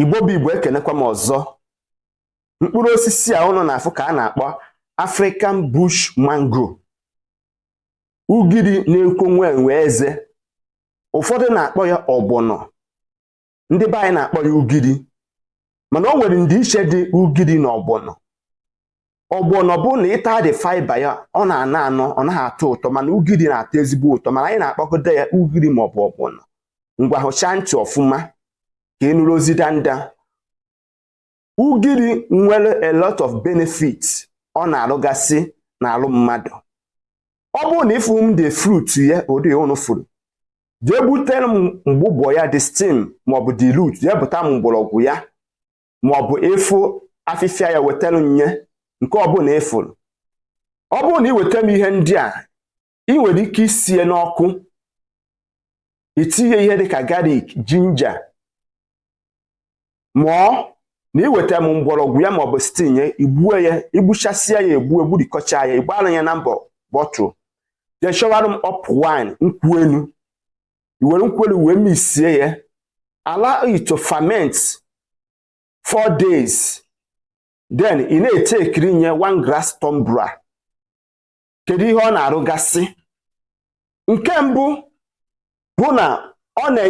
Igbo bụ Igbo, ekenekwa m ọzọ. Mkpụrụ osisi a ụnụ na-afụ ka a na-akpọ African bush mango, ugiri na-ekwo nwe enwe eze. Ụfọdụ na-akpọ ya ọgbọnọ, ndị be anyị na-akpọ ya ugiri, mana o nwere ndịiche dị ugiri na ọgbọnọ. Ọgbọnọ bụ na ịta dị fiber ya, ọ na-anọ anọ, ọ naghị atọ ụtọ, mana ugiri na-atọ ezigbo ụtọ. Mana anyị na-akpọkọta ya ugiri maọbụ ọgbọnọ. Ngwa, hụchaa ntị ọfụma ka ị nụrụ ozi danda. Ugiri nwere a lot of benefits ọ na-arụgasị n'alụ mmadụ. Ọ bụrụ na ịfụ m the fruit ya, ụdị ụnụ furu, jee butere m mgbụgbọ ya, the stem maọbụ the root, jee bụta m mgbọrọgwụ ya maọbụ ịfụ afịfịa ya, wetara nye nke ọbụla ịfụrụ. Ọ bụrụ na ị weta m ihe ndị a, ị nwere ike isie n'ọkụ, itinye ihe dịka garlic, ginger, mụọ na iweta m mgbọrọgwụ ya maọbụ stinye, igbue ya, igbuchasịa ya, egbu egburikọcha ya, ịgbara ya na mbọ bottle, jee chọwara m up wine, nkwụ elu. Iwere nkwụ elu wee misie ya, allow it to ferment 4 days, then ị na-ete ekiri nye one glass tumbler. Kedu ihe ọ na-arụgasị? Nke mbụ bụ na ọ na-enye